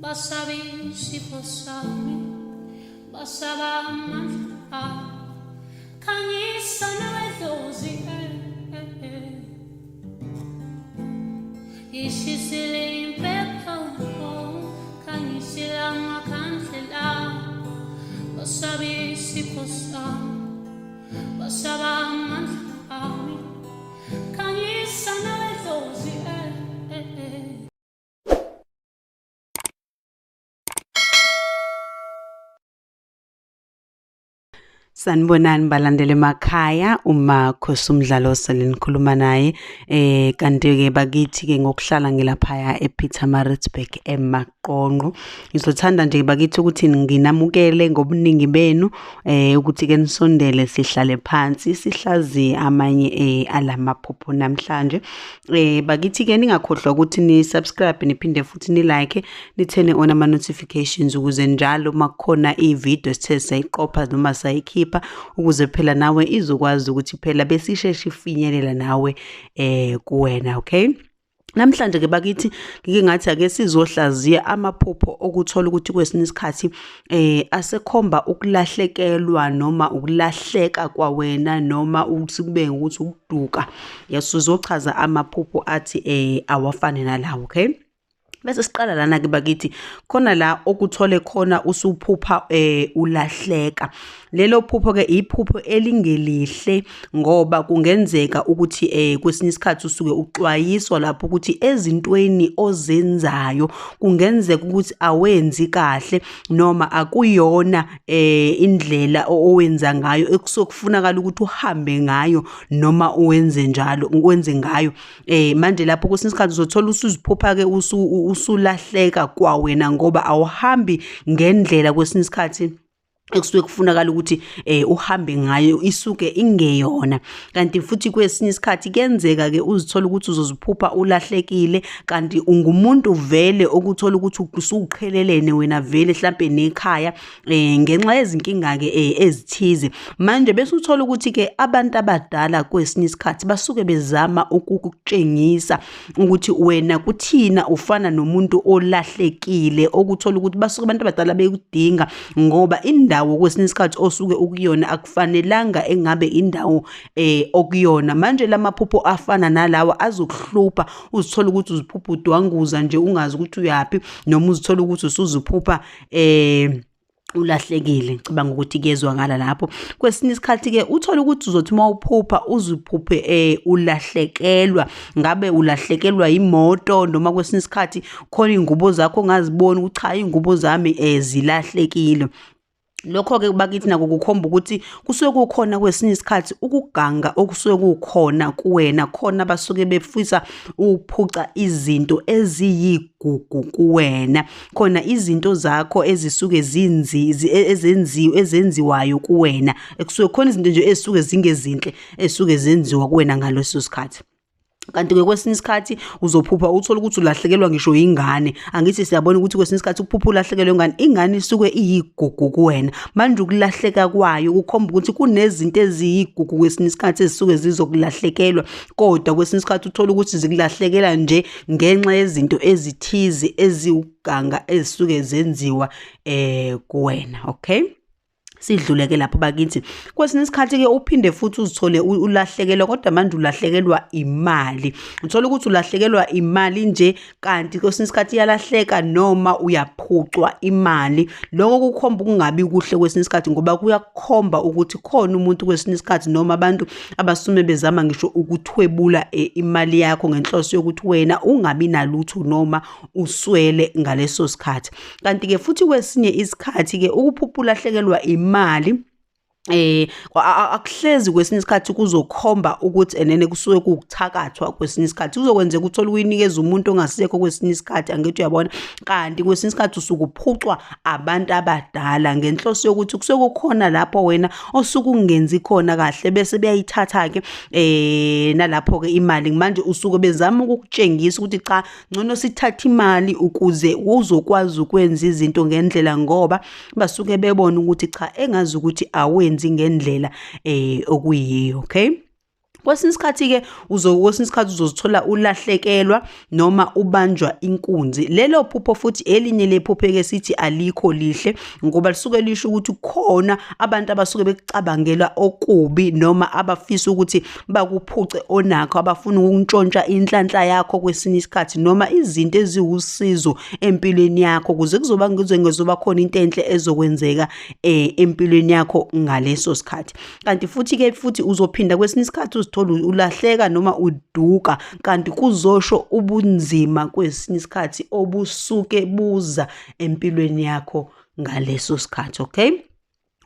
Basaba isipho sami, basaba amandla ami. Khanyisa nawedlozi, eh, eh, eh. Ishisile impepho, khanyisile amakhandlela. Basaba isipho sami, basaba amandla ami. Khanyisa nawedlozi, eh, eh, eh. Sanibonani balandeli emakhaya, uma Khosumdlalo sele nikhuluma naye kanti ke bakithi ke ngokuhlala ngilaphaya ePietermaritzburg eMaqonqo. Ngizothanda nje bakithi ukuthi nginamukele ngobuningi benu ukuthi ke nisondele sihlale phansi sihlaziye amanye alamaphupho namhlanje. Bakithi ke ningakhohlwa ukuthi ni subscribe niphinde futhi ni like nithene on ama notifications ukuze njalo makukhona i-video esithe sayiqopha noma sayikhipha ukuze phela nawe izokwazi ukuthi phela besisheshe ifinyelela nawe kuwena, okay? Namhlanje ke bakithi ngike ngathi ake sizohlaziya amaphupho okuthola ukuthi kwesinye isikhathi asekhomba ukulahlekelwa noma ukulahleka kwawena noma ukuthi kube ukuthi ukuduka. Yes, sizochaza amaphupho athi awafane nalawo, okay? Bese siqala lana ke bakithi, khona la okuthole khona usuphupha ulahleka. Lelo phupho ke iphupho elingelihle ngoba kungenzeka ukuthi kwesinye isikhathi usuke uxwayiswa lapho ukuthi ezintweni ozenzayo kungenzeka ukuthi awenzi kahle noma akuyona indlela owenza ngayo ekusuke kufunakala ukuthi uhambe ngayo noma uwenze njalo wenze ngayo. Manje lapho kwesinye isikhathi uzothola usuziphupha ke usulahleka kwawena ngoba awuhambi ngendlela kwesinye isikhathi ekusuke kufunakala ukuthi uhambe ngayo, isuke ingeyona. Kanti futhi kwesinye isikhathi kuyenzeka ke uzithola ukuthi uzoziphupha ulahlekile kanti ungumuntu vele okuthola ukuthi usuqhelelene wena vele mhlambe nekhaya ngenxa yezinkinga ke ezithize. Manje bese uthola ukuthi ke abantu abadala kwesinye isikhathi basuke bezama ukukutshengisa ukuthi wena kuthina ufana nomuntu olahlekile, okuthola ukuthi basuke abantu abadala bekudinga ngoba indawo kwesinye isikhathi osuke ukuyona akufanelanga engabe indawo okuyona. Manje lamaphupho afana nalawa azokuhlupha, uzithola ukuthi uziphupha udwanguza nje ungazi ukuthi uyaphi, noma uzithola ukuthi usuziphupha ulahlekile. Ngicabanga ukuthi kuyezwakala lapho. Kwesinye isikhathi ke uthola ukuthi uzothi uma uphupha uziphuphe ulahlekelwa, ngabe ulahlekelwa imoto noma kwesinye isikhathi khona iy'ngubo zakho ongaziboni ukuthi cha iy'ngubo zami zilahlekile. Lokho-ke bakithi nako kukhomba ukuthi kusuke kukhona kwesinye isikhathi ukuganga okusuke kukhona kuwena, khona basuke befisa ukuphuca izinto eziyigugu kuwena, khona izinto zakho ezisuke ezenziwayo kuwena, ekusuke khona izinto nje ezisuke zingezinhle ezisuke zenziwa kuwena ngaleso sikhathi. Kanti-ke kwesinye isikhathi uzophupha uthole ukuthi ulahlekelwa ngisho ingane. Angithi siyabona ukuthi kwesinye isikhathi ukuphupha ulahlekelwe ingane, ingane isuke iyigugu kuwena. Manje ukulahleka kwayo kukhomba ukuthi kunezinto eziyigugu kwesinye isikhathi ezisuke zizokulahlekelwa, kodwa kwesinye isikhathi uthole ukuthi zikulahlekela nje ngenxa yezinto ezithize eziwuganga ezisuke zenziwa kuwena, okay? Sidluleke lapho bakithi. Kwesinye isikhathi ke uphinde futhi uzithole ulahlekelwa, kodwa manje ulahlekelwa imali. Uthola ukuthi ulahlekelwa imali nje kanti kwesinye isikhathi iyalahleka noma uyaphucwa imali. Lokho kukhomba ukungabi kuhle kwesinye isikhathi ngoba kuyakukhomba ukuthi khona umuntu kwesinye isikhathi noma abantu abasume bezama ngisho ukuthwebula imali yakho ngenhloso yokuthi wena ungabi nalutho noma uswele ngaleso sikhathi. Kanti ke futhi kwesinye isikhathi ke ukuphupha ulahlekelwa imali akuhlezi kwesinye isikhathi kuzokhomba ukuthi enene kusuke kuwukuthakathwa. Kwesinye isikhathi kuzokwenzeka uthole ukuyinikeza umuntu ongasekho kwesinye isikhathi, angithi uyabona. Kanti kwesinye isikhathi usuke uphucwa abantu abadala ngenhloso yokuthi kusuke kukhona lapho wena osuke ungenzi khona kahle, bese beyayithatha ke nalapho ke imali. Manje usuke bezama ukukutshengisa ukuthi cha, ngcono sithathe imali ukuze uzokwazi ukwenza izinto ngendlela, ngoba basuke bebona ukuthi cha, engazi ukuthi awenzi ngendlela okuyiyo, okay? Kwesinye isikhathi-ke kwesinye isikhathi uzozithola ulahlekelwa noma ubanjwa inkunzi. Lelo phupho futhi elinye lephupho-ke sithi alikho lihle, ngoba lisuke lisho ukuthi kukhona abantu abasuke bekucabangela okubi noma abafisa ukuthi bakuphuce onakho, abafuna ukuntshontsha inhlanhla yakho kwesinye isikhathi noma izinto eziwusizo empilweni yakho, ukuze kuzoba ngezoba khona into enhle ezokwenzeka empilweni yakho ngaleso sikhathi. Kanti futhi-ke futhi uzophinda kwesinye isikhathi uzithola ulahleka noma uduka, kanti kuzosho ubunzima kwesinye isikhathi obusuke buza empilweni yakho ngaleso sikhathi. Okay,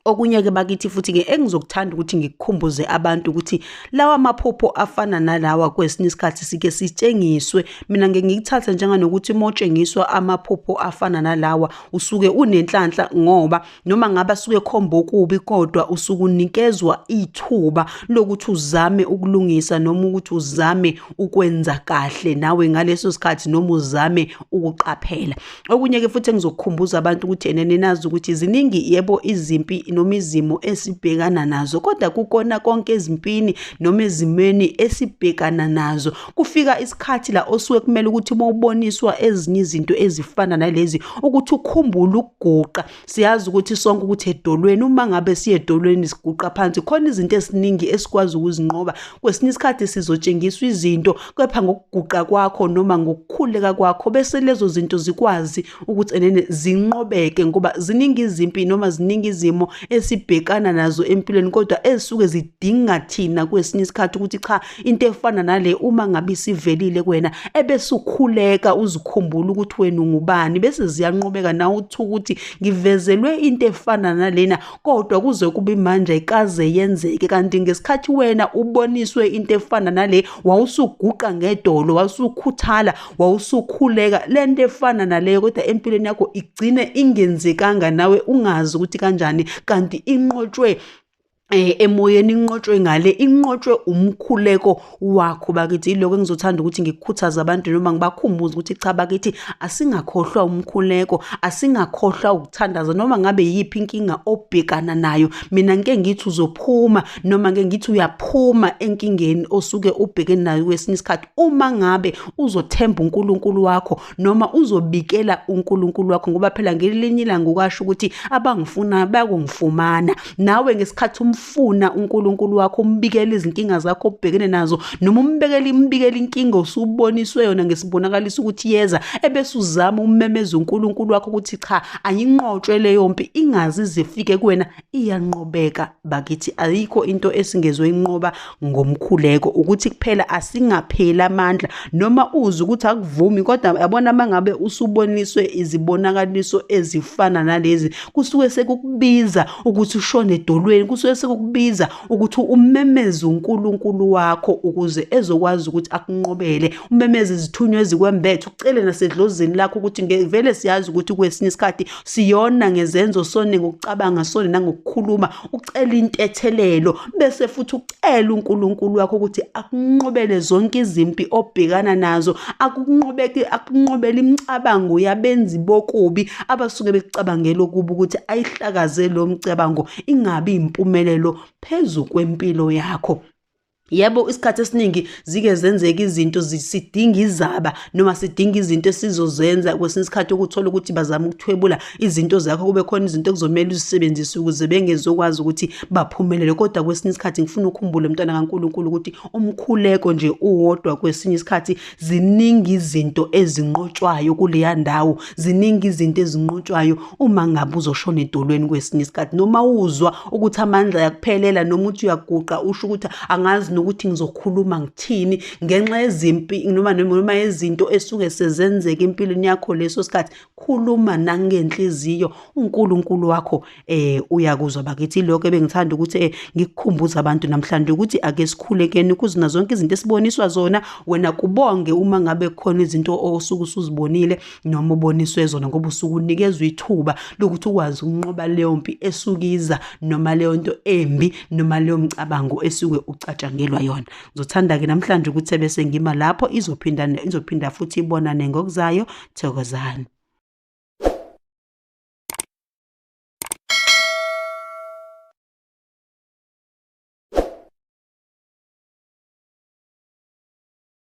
okunye-ke bakithi futhi-ke engizokuthanda ukuthi ngikukhumbuze abantu ukuthi lawa maphupho afana nalawa kwesinye isikhathi sike sitshengiswe. Mina ngeke ngikuthathe njenganokuthi uma utshengiswa amaphupho afana nalawa usuke unenhlanhla, ngoba noma ngabe asuke khomba okubi kodwa usuke unikezwa ithuba lokuthi uzame ukulungisa noma ukuthi uzame ukwenza kahle nawe ngaleso sikhathi, noma uzame ukuqaphela. Okunye-ke futhi engizokukhumbuza abantu ukuthi enene nazi ukuthi ziningi yebo izimpi noma izimo esibhekana nazo, kodwa kukona konke ezimpini noma ezimeni esibhekana nazo kufika isikhathi la osuke kumele ukuthi uma uboniswa ezinye izinto ezifana nalezi ukuthi ukhumbule ukuguqa. Siyazi ukuthi sonke ukuthi edolweni, uma ngabe siye edolweni siguqa phansi, khona izinto eziningi esikwazi ukuzinqoba. Kwesinye isikhathi sizotshengiswa izinto, kepha ngokuguqa kwakho noma ngokukhuleka kwakho bese lezo zinto zikwazi ukuthi enene zinqobeke, ngoba ziningi izimpi noma ziningi izimo esibhekana nazo empilweni, kodwa ezisuke zidinga thina kwesinye isikhathi ukuthi cha, into efana nale uma ngabe isivelile kuwena ebese ukhuleka uzikhumbula ukuthi wena ungubani, bese ziyanqobeka. Nawe uthuka ukuthi ngivezelwe into efana nalena kodwa kuze kube manje ayikaze yenzeke, kanti ngesikhathi wena uboniswe into efana nale wawusuguqa ngedolo, wawusukhuthala, wawusukhuleka lento efana naleyo, kodwa empilweni yakho igcine ingenzekanga nawe ungazi ukuthi kanjani, kanti inqotshwe emoyeni, inqotshwe ngale, inqotshwe umkhuleko wakho bakithi. Iloko engizothanda ukuthi ngikukhuthaze abantu noma ngibakhumbuze ukuthi cha bakithi, asingakhohlwa umkhuleko, asingakhohlwa ukuthandaza, noma ngabe yiphi inkinga obhekana nayo. Mina ngike ngithi uzophuma, noma ngike ngithi uyaphuma enkingeni osuke ubhekene nayo kwesinye isikhathi, uma ngabe uzothemba uNkulunkulu wakho noma uzobikela uNkulunkulu wakho, ngoba phela ngelinye ilanga ukasho ukuthi abangifuna bayakungifumana. Nawe ngesikhathi umfuna uNkulunkulu wakho, umbikela izinkinga zakho obhekene nazo, noma umbikela inkinga osuboniswe yona ngesibonakaliso ukuthi yeza, ebese uzama ummemeza uNkulunkulu wakho ukuthi cha, ayinqotshwe leyo mpi, ingazi izifike kuwena, iyanqobeka bakithi. Ayikho into esingezwe inqoba ngomkhuleko, ukuthi kuphela asingapheli amandla, noma uze ukuthi akuvumi, kodwa yabona mangabe usuboniswe izibonakaliso ezifana nalezi, kusuke sekukubiza ukuthi ushone edolweni, kusuke sekukubiza ukuthi umemeze uNkulunkulu wakho ukuze ezokwazi ukuthi akunqobele, umemeze izithunywa ezikwembethe, ucele nasedlozini lakho ukuthi vele siyazi ukuthi kwesinye isikhathi siyona ngezenzo, sone ngokucabanga, sone nangokukhuluma, ucele intethelelo, bese futhi ucele uNkulunkulu wakho ukuthi akunqobele zonke izimpi obhekana nazo, akunqobele imicabango yabenzi bokubi abasuke bekucabangela okubi, ukuthi ayihlakaze lo mcabango ingabi impumelelo phezu kwempilo yakho. Yebo, isikhathi esiningi zike zenzeka izinto sidinga izaba noma sidinga izinto esizozenza. Kwesinye isikhathi ukuthola ukuthi bazama ukuthwebula izinto zakho, kube khona izinto ekuzomele uzisebenzise ukuze bengezokwazi ukuthi baphumelele. Kodwa kwesinye isikhathi ngifuna ukukhumbule mntwana kaNkulunkulu ukuthi umkhuleko nje uwodwa, kwesinye isikhathi ziningi izinto ezinqotshwayo kuleya ndawo, ziningi izinto ezinqotshwayo uma ngabe uzoshona edolweni kwesinye isikhathi, noma uzwa ukuthi amandla ayakuphelela, noma uthi uyaguqa usho ukuthi angazi nokuthi ngizokhuluma ngithini ngenxa yezimpi noma yezinto esuke sezenzeka empilweni yakho leso sikhathi. Khuluma nangenhliziyo, uNkulunkulu wakho uyakuzwa bakithi. Lokho ebengithanda ukuthi ngikukhumbuze abantu namhlanje ukuthi ake sikhulekeni kuzona zonke izinto esiboniswa zona. Wena kubonge uma ngabe khona izinto osuke usuzibonile noma uboniswe zona, ngoba usuke unikezwe ithuba lokuthi ukwazi ukunqoba leyo mpi esukiza, noma leyo nto embi, noma leyo mcabango esuke ucatshangelwa yona. Ngizothanda-ke namhlanje ukuthi bese ngima lapho, izophinda futhi ibonane ngokuzayo. Thokozani.